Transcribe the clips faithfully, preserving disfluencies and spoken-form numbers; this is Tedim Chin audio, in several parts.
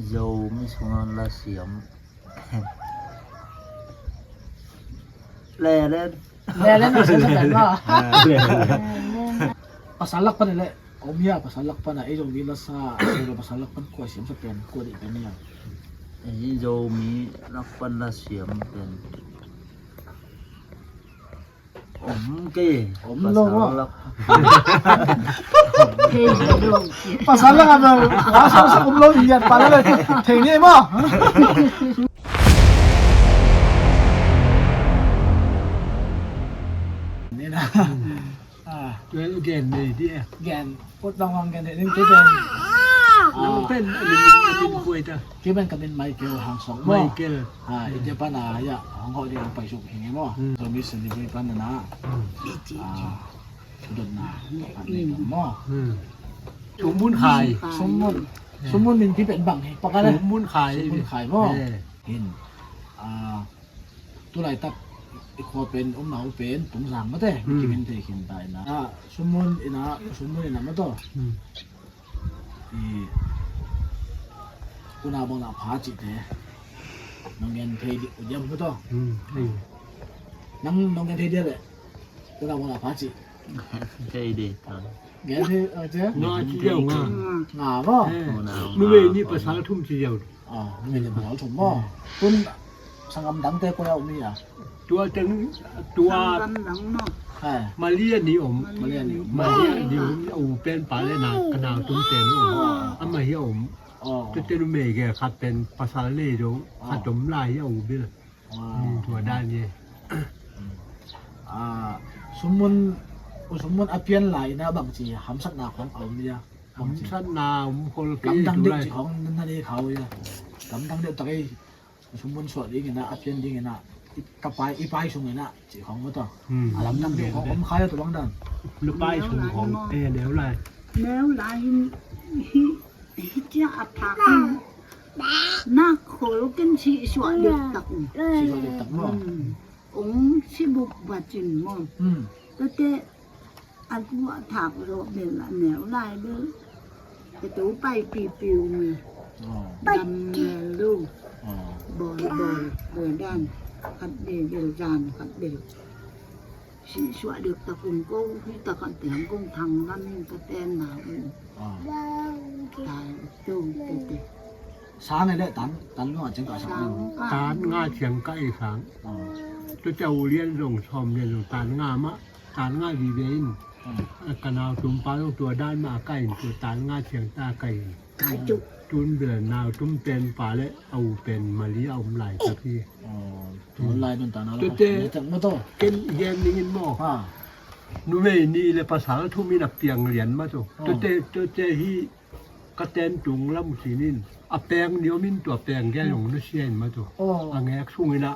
Zomi sungah lasiam. Lelen. Lelen a sungah lasiam. Ah, lelen. Pasal lak pan le. Om ya, pasal lak pan a, ei Zomi lasa, ei lo pasal lak pan kua siam sa pen, kua dih pen ya. Ei Zomi lak pan lasiam pen. Om kei. Om lo. Pasal lak. Pasal lak a bel. Pasal lak om lo, lian pala le. Thei ni maw. Ni na. Ah. Tua gen nei di e. Gen. Kut bang bang gen nei ding kei pen. Ah. Nang pen, a min, a min kua ta. Kei pen ka min Michael Hang Song maw. Michael. Ah, i dia pan a ya, hong hawh ding hong paisuk hi ngei maw. Hmm. Zomi Celebrity pan na na. Hmm. Ah, sudot na. Pan nei maw. Hmm. Sum Mun Khai. Sum Mun. Yeah. Sum Mun min pi pen bang hi. Pakal e. Sum Mun Khai. Sum Mun Khai maw. Yeah. Hin. Ah, tulaitak i khua pen, omna uh pen, Pungzang mate, hmm, kimin thei khin ta ina. Ah, Sum Mun ina, Sum Mun ina maw taw. Hmm. I, unau bang na pha cihte. Nong gen thei di, uh diam maw taw. Hmm, ei. Nang nong gen thei dia le. Unau bang na pha cih. Thei di, thei. Gen thei, uh, cia? Nga ci diam nga. Nga maw. Eh, unau. Numei nih pasal thum ci diam. Ah, mi le bang thum maw. Tun sanggam dangte koi a om hi a. Tua teng, tua sanggam dang maw. Eh. Mali a nih om. Mali a nih om. Mali a nih om, a u pen pa le na, ka nau tum pen om. Ah. Amah hi a om. Ah. Tua teng numei ge khat pen pasal nei dong, ah, khat om lai hi a u bil. Ah. Hmm, tua dan hi. Ah, Sum Mun, u Sum Mun a pian lai ina bangci hamsatna khong a om hi a. Hamsatna om khol kei. Lamdang deuh cih khong na nei kha uh hia? Lamdang deuh tak ei. Sum Mun suah ding ina, a pian ding ina, i, ka pai, i pai sung ina cih khong maw taw. Hmm. A lamdang deuh khong om kha hia tua bang dan? Na pai sung khong. Eh, neu lai. Neu lai hi, hi, hi cia a phak in. Na khol ken sih suah deuh tak. Sih suah deuh tak maw. Hmm. Ong si bup va cin maw. Hmm. Tate a tuah thak zawh bel a neu lai bel. Ka to pai pipiu mi. Oh. Dam nel lo. Oh. Bawl bawl bawl dan. Khat bel bel dan khat bel. Sih suah deuh tak ung ko hi ta khat te hang kong thang lam in ka ten na un. Oh. Tai to te te. Sang e le tan, tan nga ciang ka sang. Sang ka. Tan nga ciang ka i sang. Oh. Tua cia u lian zong sawm lian zong tan nga mah, tan nga vive in. Oh. Ka nau tum pa zong tua dan mah a kai in, tua tan nga ciang ta kai in. Kai tuk. Tun bel nau tum pen pa le a u pen Mali a om lai tak hi. Oh, tua lai dun tan a la. Tua te, ken gen ning in maw. Ha. Numei nih le pasal thum in a piang lian mah tu. Oh. Tua te, tua te hi. Ka ten tung lam uh sinin a peng ni om in tua peng gel zong nusia in mah tu. Oh. A ngek sung ina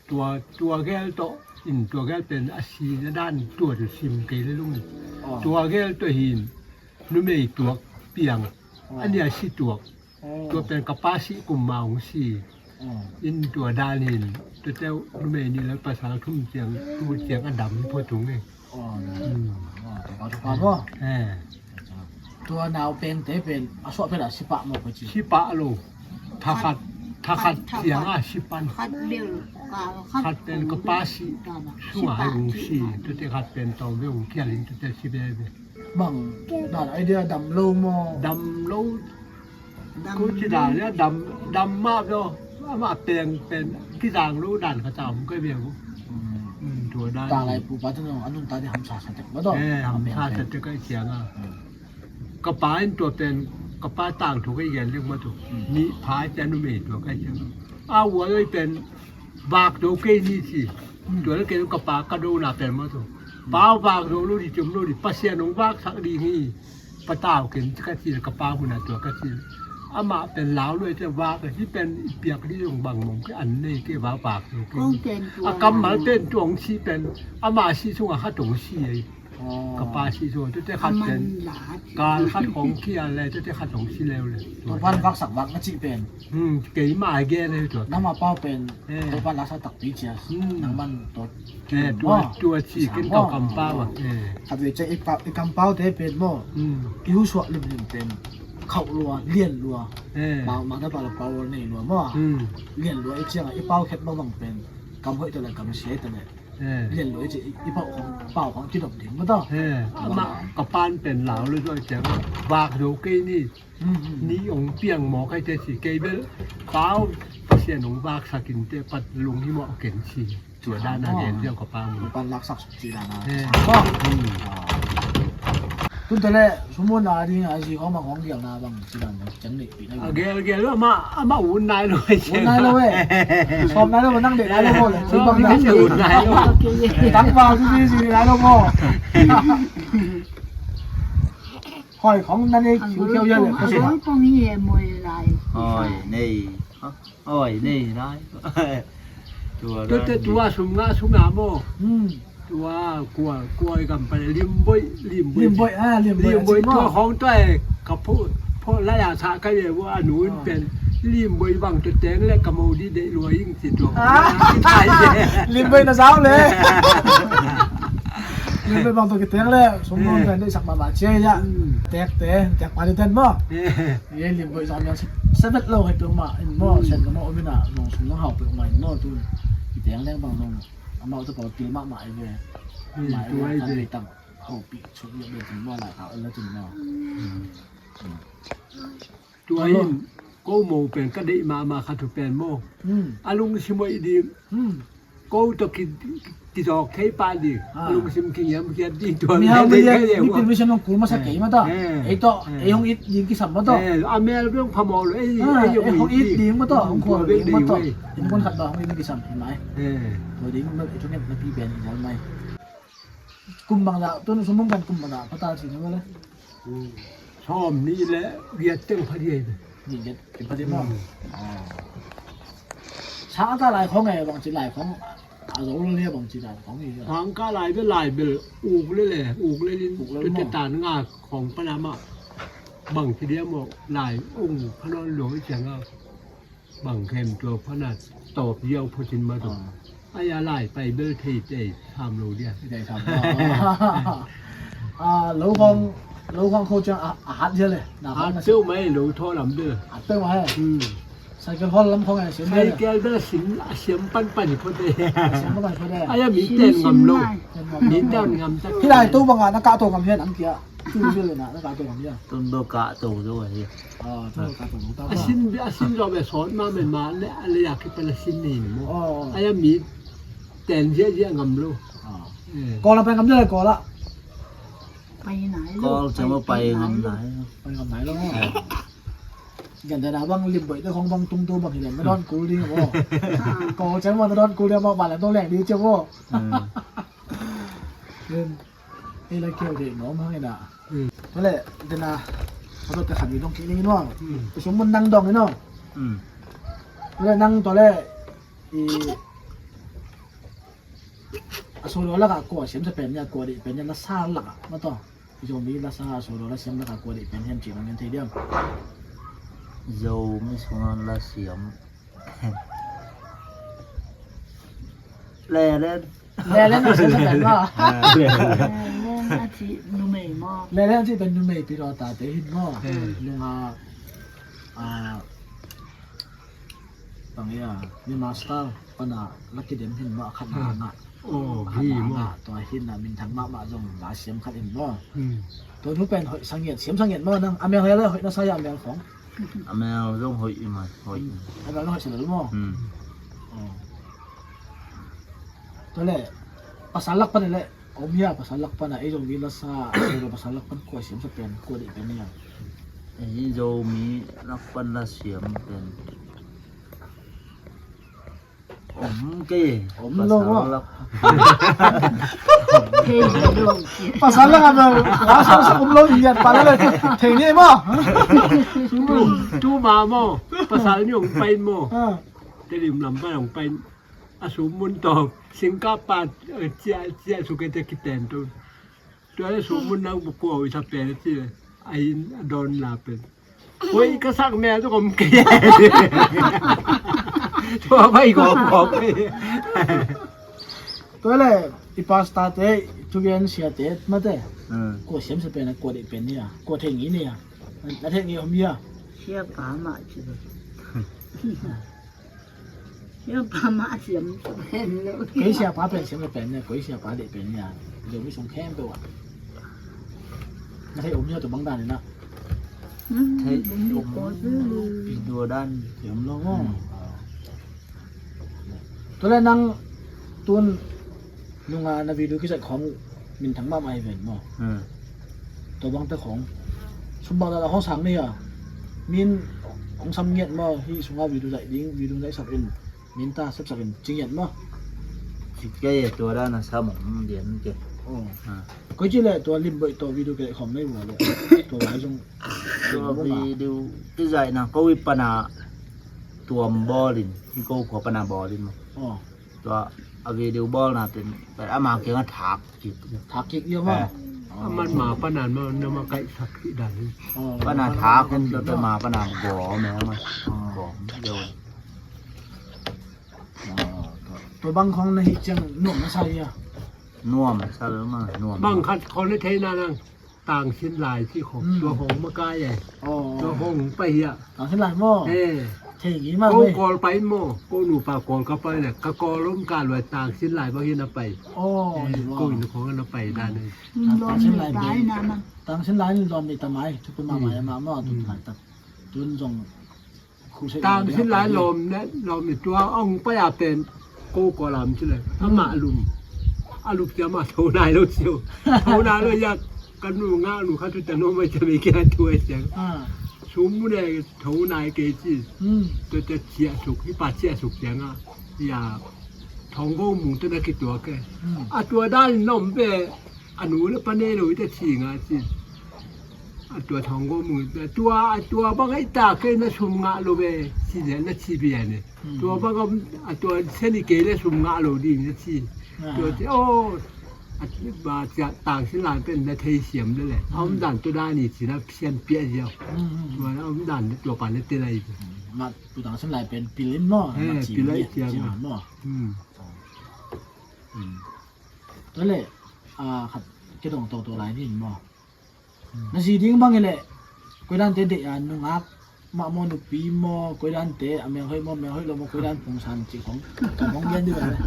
tua, tua gel tawh in tua gel pen a si na dan tua tu sim kei le lung in. Oh. Tua gel tawh hin numei tuak piang. Oh. A nia si tuak. Oh. Tua pen ka pa si kum ma ung si. Oh. In tua dan in, tua teuh numei nih le pasal thum ciang, tu ciang a dam phot ung e. Oh, na. Hmm. Oh, tua pa, tua pa maw. Eh. Tua nau pengte pen a suah pen a si pah maw ka ci. Si pah lo. Tha khat, tha khat ciang a si pan. Khat bel, ka, khat pen ka pa si. Sungah ung si. Tua te khat pen tawm ve ung kial in tua te si veve. Bang dan idea dam lo maw. Dam lo. Ko ci dan le dam, dam mah bel amah peng pen kizang lo dan ka ca om kei bel. Mm, tua dan. Tanglai pu pa teng a nuntak ding hamsa sa tek mah tawh. Eh, hamsa sa tek kei ciang a. Mm. Ka pa in tua pen ka pa tangthu kei gen ding mah tawh. Mm. Nih pha ciang numei tua kei ciang a. A ua loi pen vak do kei ni ci. Mm. Tua le kei ka pa ka do na pen mah tawh. Mm. Pa vak do lo di, ciam lo di, Pasian hong vaksak ding hi. Patau ken ka ci le, ka pa hun a tua ka ci le. Amah pen lau lo e te vak, hi pen i piak di zong bang mong ke an nei ke vak vak lo ke. Kong pen tua a kammal pen tua hong si pen, amah si sungah khat hong si ei. Oh. Ka pa si sungah, tua te khat pen. Kal khat kong kia le, tua te khat hong si leu le. Tua pan vaksak vak na cih pen. Hmm, keimah a gen ei tua. Nangmah pau pen, eh, tua pan lasa takpi cia. Hmm. Nangman tua. Eh, tua, tua ci kin ka kampau a. Eh. Khat vei cia i pa, i kampaute pen maw. Hmm. I husuah limlim pen. khauh lua, lian lua. Eh. Pau, mah na pau la pau nei lua maw. Hmm. Lian lua i ciangah i pau khet bangbang pen kam hoih ta le kam sia ta le. Eh. Lian lua i ci i pau khong, pau khong kidop ding maw ta. Eh. Amah ka pan pen lau le zoi ciang vak zo kei ni. Hmm, hmm. Ni ong piang maw kai te ci kei bel pau Pasian ong vaksak in te pat lung hi maw ken ci. Tua dan a gen ziau ka pang. Pan laksak suk ci dan a. Eh. Sang ko. Hmm. Ah. Tun tale sumon a ding a zi khong mang khong gial na bang ci dan bang ciang nei pi na. A gel gel lo ama ama un nai lo. Un nai lo eh. Som nai lo nang de nai lo mo le. Som bang nang de un nai lo. Tang bang ci ci nai lo mo. Hoi khong nan ei kiu kiu ya le. Hoi khong hi e mo lai. Hoi nei. Oi, nei lai. Tua te tua sum nga sum nga mo. Hmm. Tua kua kua i kam pa lim boi lim boi. Lim boi ah lim boi. Lim boi tua hong tua e ka pho pho la ya sa ka ye wa anu in pen. Lim boi bang te teng le ka mo di de lua ing si tua. Lim boi na sao le. Lim boi bang tua ki teng le sum mo pen de sak ma ma che ya. Tek te tek pa de ten mo. Ye lim boi zong yang sevet lo hai peuhmah in maw, sen ka maw om in ah zong sung zong hau peuhmah in maw tun. I teng leng bang zong amau te pawl pil mahmah ai ve. Mah ai ve kan ve tang hau pih chuk leh ve tun maw lai kau en la tun maw. Tua in ko mo pen ka deih mahmah khat uh pen maw. A lungsim hoih ding. Ko tawh ki, kizawk thei pah ding. Ah. Lungsim kingiam khiat ding tua. Mi hau mi lian mi pil mi sem long kul masa kei mah tawh. Ei tawh ei hong it ding kisam mah tawh. A mel beng phamawh lo ei ei hong it ding mah tawh hong khual ding mah tawh. Innkuan khat bang hong it ding kisam hi mai. Tua ding mah i thunget na pi ben i zal mai. Kum bang dah tun sum bang kan kum bang dah pata si na mah le. Sawm nih le giat teng pha diai ve. Nih giat teng pha diai maw? Sang a ka lai khong e bang ci lai khong a zo lo nia bang ci lai khong i. Sang ka lai ve lai bel uk le le uk le lin. Uk le tute maw? Tan nga khong pana mah bang ci dia maw lai ung pha nawn lo i ciang a. Bang khem tua phanat tawp ziau photin mah tawh. Ai a lai pai bel thei tei tham lo dia. Thei tham lo. A lo khong lo khong kho ciang a hat zia le. Hat peuh mai lo thaw lam bel. Hat peuh mai. Cycle hawl lam khong a siam bel. Cycle bel a siam a siam pan pan hi phote. Siam pan pan hi phote. Ai a mi ten ngam lo. Mi ten ngam tak. Hi lai to bang a na kah to ngam hian ang kia. Tu zia le na na kah to ngam hian. Tun do kah to zo hi. A sin a sin zaw bia sawt ma men ma le a le yak kipan a sin ni mo. Ai a mi ten zia zia ngam lo. Kawla pai ngam zia le kawla. Pai nai lo. Kawl cem a pai ngam nai. Pai ngam nai lo. Gan da na bang lim bai te khong bang tung tu bang hi le na don kul ding mo. Kawl cem a na don kul ding mo ba le to leng ding cem mo. Ei la kiau de no ma ngai na. Tole dena. Ato te khan mi dong ki ni no. Sum mun nang dong no. Tole nang tole i a solo laka kua siam sa pen nia kua di pen nia la sa laka ma to. I Zomi la sa a solo la siam laka kua di pen hiam ci nang ngen thei diam. Zomi solo la siam. Lelen. Lelen a siam sa pen ma. Lelen a ci numei ma. Lelen a ci pen numei pi lo ta te hin ma. Nunga a Bang ia, mi master pana la kidem hin maw a khat na ngah. Khat na ngah tua hin na min thang mahmah zong la siam khat hin maw. Tua nu pen hoih sangiat siam sangiat maw nang a mel hoih la hoih na sa ia a mel khong. A mel zong hoih i mai hoih. A mel zong hoih sa lel maw. Tua le pasal lak pana le. Om hia pasal lak pan a ei Zomi la sa a solo pasal lak pan kua siam sa pen kua deih pen hia. Ei Zomi lak pan la siam pen om kei. Om lo maw. Pasal lak a bel la sa sa om lo i lian pa le thei ni maw. Tu ma maw pasal ni ong pain maw. Tedim lam pan ong pain. A sum mun tawh singkapa cia cia sukete kiten tu. Tua le sum mun nang bukua ui sa pen ci le a in a dawn la pen. Oi ka sak mel tu kom kei. Tua bai kom kom. Tua le i pasta te thugen sia te mate. Kua siam sa pen a kua deih pen nia kua thei ngi nia. Na theih ngei om hia? Siapa mah ci lo. Siapa mah siam pen lo. Koi siapa pen siam pen ne, koi siapa deih pen ne. Zomi sung khempeuh ah. Na theih om hia tua bang dan in ah? Hmm, theih om lo. Video dan. Theih om lo maw? Hmm. Tua leh nang tun nunga na video kizaih khawng minthang mahmah hi ven maw? Hmm. Tua bangte khawng sum bang dan a hong sang ni a, min hong sam ngiat maw? Hih sunga video zaih ding, video zaihsak in, min ta sepsak in ci ngiat maw? Ci kei e, tua dan a sam om lian kei. Oh. Ah. Koi ci leh tua Limboih tawh video kizaih khawng nei maw leh? Tua lai zong tua video kizaihna ko i pana tuam bawlin, i ko khua pana bawlin maw? Oh. Tua a video bawlna pen ama kiangah thak kik. Thak kik ia maw? Eh. Oh. Aman ma pana maw, na ma kaihsak kik dan. Oh, pana thak in tua pen ma pana gawm e maw. Oh. Gawm deuh. Oh, tua. Tua bang khawng na hih ciang nuam na sa ia? Nuam sa lo maw, nuam. Bang khat khawng na theihna nang. Tangsinlai ci khawng, hmm, tua hong makai e. Oh. Tua hong pai hia. Tangsinlai maw? Eh. Thei ngei mah. Ko Kawl pai maw? Ko nupa Kawl ka pai le, ka Kawl om ka luai Tangsinlai bang hi na pai. Oh, eh, ni maw. Ko inn khawng na pai dan e. Tangsinlai pen, Tangsinlai in lawm ni ta mai, thupi mahmah e mah maw, tu lai tak. Tun zong Tangsinlai lawm ne, lawm i tua ong pai a pen ko ko lam ci le. Amah lum. A lup ci amah tho nai lo ci. Tho nai lo ia ka nu nga nu kha tu ta no mai ci me kia tu e ci. Ah. Sum mu ne tho nai ke ci. Hmm. Tu ta cia suk, hi pa cia suk ci nga. Ia thong go mu tu na ki tua ke. Hmm. A tua dan nom pe. A nu le pa nei lo i ta ci nga ci. A tua thong go mu, a tua, a tua bang ai ta kei na sum ngah lo ve ci le na ci bia ne. Hmm. Tua bang a, a tua seni kei le sum ngah lo ding na ci. Ah. Tua ci, oh, a ba cia Tangsinlai pen na thei siam le le. Hmm. A om dan tua dan i ci na sian pia ziau. Hmm, hmm, hmm. Tua na om dan tua pa na te lai. Hmm. Ma tu Tangsinlai pen pil in maw, eh, ma ci pil ai ni, cia ci ma maw. Hmm. Hmm. Tua leh, ah, khat kidong toto lai ni maw. Hmm. Na zi ding bang hi leh, koi dante deih a, nungak mah maw, nupi maw, koi dante a mel hoih maw, mel hoih lo maw, koi dan pungsan cih khong, ka mong gen dih bang leh.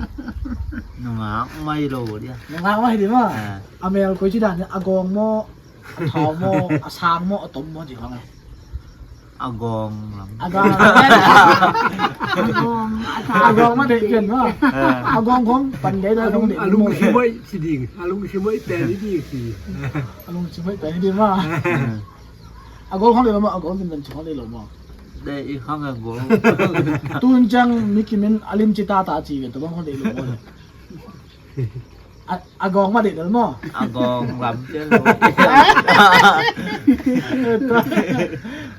Nungak mah hi lo dih a. Nungak mah hi dih maw. Ah. A mel koi ci dan, a gawng maw, a thau maw, a sang maw, a tom maw cih khong e. A gawng lam. A gawng. A gawng, a gawng mah deih pen maw. Eh. A gawng khong pan deih, a lung, a lung sim hoih ci ding. A lung sim hoih pen hi ding ci. A lung sim hoih pen hi ding maw. Eh. A gawng khong deih lo maw, a gawng sim pen ci khong deih lo maw. Deih i khong a gawng. Tun ciang mi kim in a lim ci tata ci ve, tua bang khong deih lo maw. A, a gawng mah deih lel maw? A gawng lam cian lo.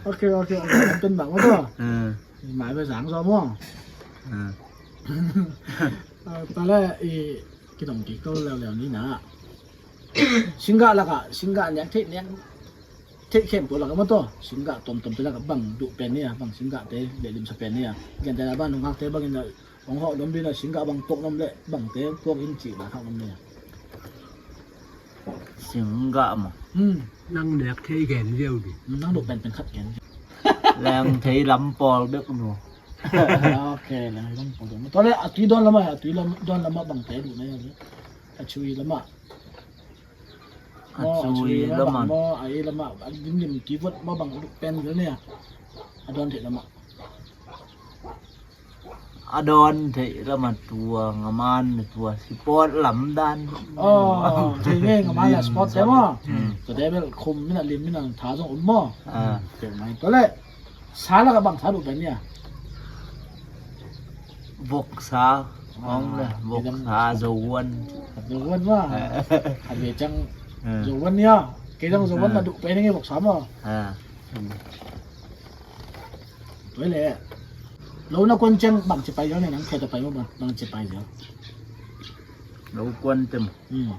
Ok, ok, ok. Pen bang maw tua. Hmm. Mai ba zang zaw maw? Hmm. Ah, tua leh i kidong kik to leuleu ni na. Singgah lakah, singgah nek theih nek theih khempeuh lakah maw tua. Singgah tuamtuamte lakah bang duh pen ni a, bang singgahte leh limsa pen ni a. Gentehna bang nungakte bangin a Hong hawh nuam ding a, singgah bang puak nuam leh bangte puak in cih na hak nuam ding a. Singgah maw. Hmm. Nang nek thei gen ziau ding. Nang duh penpen khat gen ziau. Leng thei lam pawl bek nu. Ok, leng thei lam pawl bek. Tua leh a tui dawn lamah, a tui lam, dawn lamah bangte duh na hiam? A cui lamah. A cui lamah. Maw, a cui lamah maw, a ei lamah, a dimdim keyboard maw bang duh pen zel nia. A dawn theih lamah. A dawn theih lamah tua, ngaman tua, sport lam dan. Aw, thei ngei ngaman la sport te maw. Hmm. Tua te bel khum mina lim mina tha zong um maw. Ah. Tua mai tua leh. Sa lakah bang sa duh pen nia? Voksa. Hong le, ah, voksa, zovuan. Zovuan maw. Eh. A ve ciang, eh, zovuan nia. Kei zong zovuan, eh, na duh pen ing e, voksa maw. Eh. Tua leh. Lo na kuan ciang bang ci pai ziau ne, nang khe tua pai maw, bang, bang ci pai ziau. Lo kuan tem. Hmm.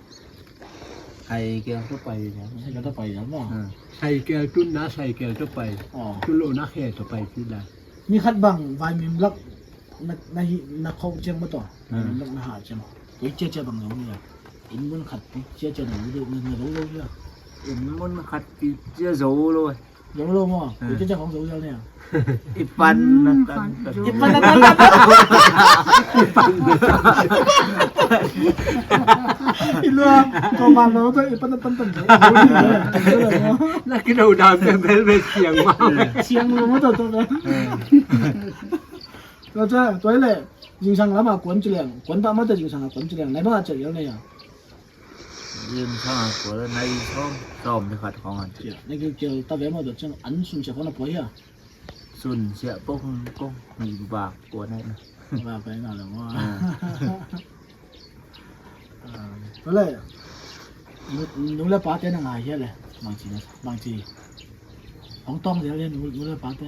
Cycle tawh pai. Cycle tawh pai maw. Hmm. Cycle tunna cycle tawh pai. Oh. Tun lohna khe tawh pai ci dan. Mi khat bang vaimim lak na, na hih na khawh ciang maw tua. Hmm. Vaimim lak na hah ciang. Koi ciacia bang zo ni a. Inn mun khat pi ciacia na zo lo, na zo lo hi a. Inn mun khat pi cia zo lo. Zo lo maw? Ui, ciang ciang khawng zo zel ni a. I pan na tan tan. I pan na tan tan. I lua ko man lo to, i pan na tan tan. Na kino dam te bel bel siang ma. Siang lo maw to to. Tua ciang, tua hi leh, zingsang lam a kuan ci leng, kuan pah maw te, zingsang a kuan ci leng, nai bang a ciah zel ni a. Zingsang a kuan nai sawm, sawm le khat khawng a ciah. Ciah, na kilkel ta ve maw, tua ciang an sunsiah khawng na pua hia. Sunsiah pok kong, mi bak kuan ai na. Bak kuan ai na le maw. Ah. Ah, tua leh, nu, nu le pate na ngai hia leh, bangci na, bangci. Hong tawng zel leh nu, nu le pate.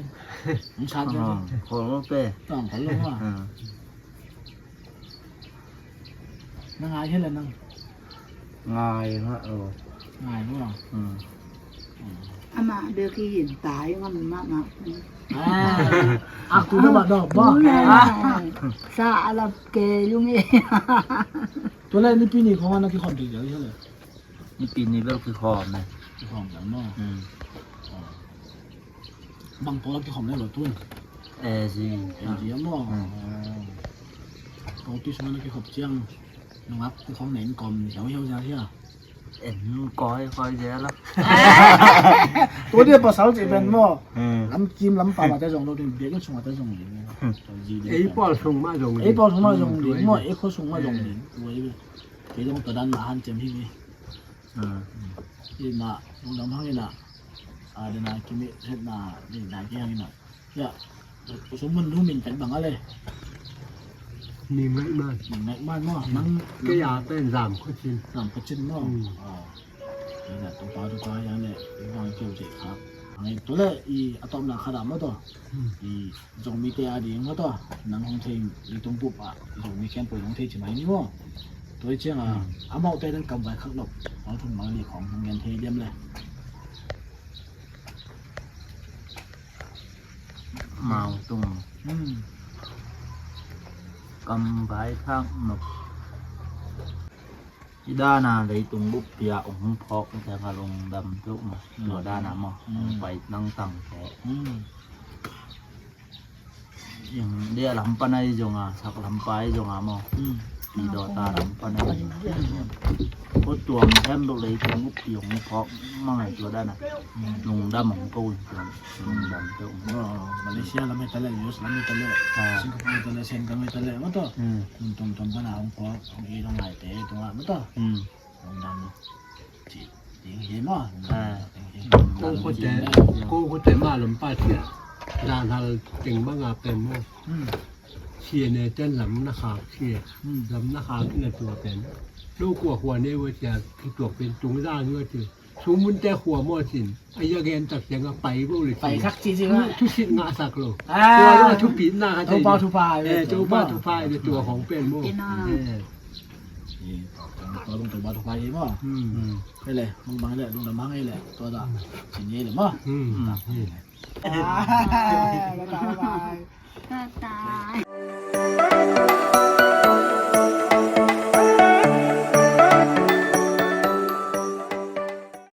Hong sat zel leh. Ah, khol maw pe. Tawng khol lo maw. Ah. Na ngai hia leh nang. Ngai mah lo. Ngai maw. Hmm. Amah bel kihin tai ngam mahmah. Ah, ak tu na ba dawp ba. Ui, ah. Sa a lap ke lung e. Tua leh Nipi ni khawng a na kikhawm ding zel hia leh. Nipi ni bel kikhawm e. Kikhawm zel maw. Hmm. Ah. Bang pawl a kikhawm leh lo tun. A G. A G a maw. Hmm. Ah. Tua pi sung a na kikhop ciang. Nungak te khawng na en kawm hiauhiau zel hia. En kawikawi zel a. Tua dia pasal cih pen maw. Hmm. Lamkim lam pam a te zong lo ding, biakinn sung a te zong ding. Hmm. Ei pawl sung mah zong ding. Ei pawl sung mah zong ding maw, ei khua sung mah zong ding. Tua hi ve. Kei zong tua dan mah hanciam hi ve. Hmm. Hi mah, lungdam hang hi na. A, dena kimih hetna, dena kihang hi na. Ya, sum mun dum min pen bang a le. Ning ngaih man. Ning ngaih man maw. Hmm. Nang, kei a pen zam khuacin. Zam khuacin maw. Hmm. Ah. Ina, Topa, Topa, ya le, i bang keu cih kha. Ang i tu le, i a tawpna khat ah maw tawh. Hmm. I Zomite a ding maw tawh. Nang hong thei, i tung bup ah, Zomi khempeuh hong thei ci mai ni maw. Tua i ciang a, hmm, amau te dan kam vai khak lok. Hong thum mang li khong hong gen thei diam le. Mautung. Hmm. Kam vai khak nop. Ci dana leitung buppi ah hong phawk te ka lungdam peuhmah. Hmm. Tua dana maw. Hmm. Hong pai nangtang te. Hmm. India lam pan ahi zong a, sak lam pan ahi zong a maw. Hmm. Pi dawta lam pan ahi zong a. Ko tuam them dok lei tuam uk pi hong phawk mangai tua dana. Hmm. Lungdam hong ko un tuam. Lungdam te hong. Oh, Malaysia lam hi ta le, U S lam hi ta le, ah, Singapore hi ta le, Sengkang hi ta le, maw tawh. Hmm. Lungdam tuam pana hong phawk, hong i dong lai te, tua maw tawh. Hmm. Lungdam. Ci ding hi maw. Ah. Ko khute, ko khute mah lam pa cia. Danhal teng banga pen maw. Hmm. Cia ne ten lam na khak cia. Hmm. Lam na khak na tua pen. Lo kua khua ne wa cia, ki tuak pen tung dan wa cia. Sung mun te khua maw cin. A ya gen tak ciang a pai bo le cia. Pai khak ci ci maw. Thu sit ngah sak lo. Ah. Tua lo thu pit na kha. Topa thu pai. Eh, Topa thu pai le tua hong pen maw. Ina. Eh. Tua lung Topa thu pai hi maw. Hmm. Hei le, mong bang le, lungdam hang hei le, tua dah. Cin hei le maw. Hmm. Bye bye. Bye bye.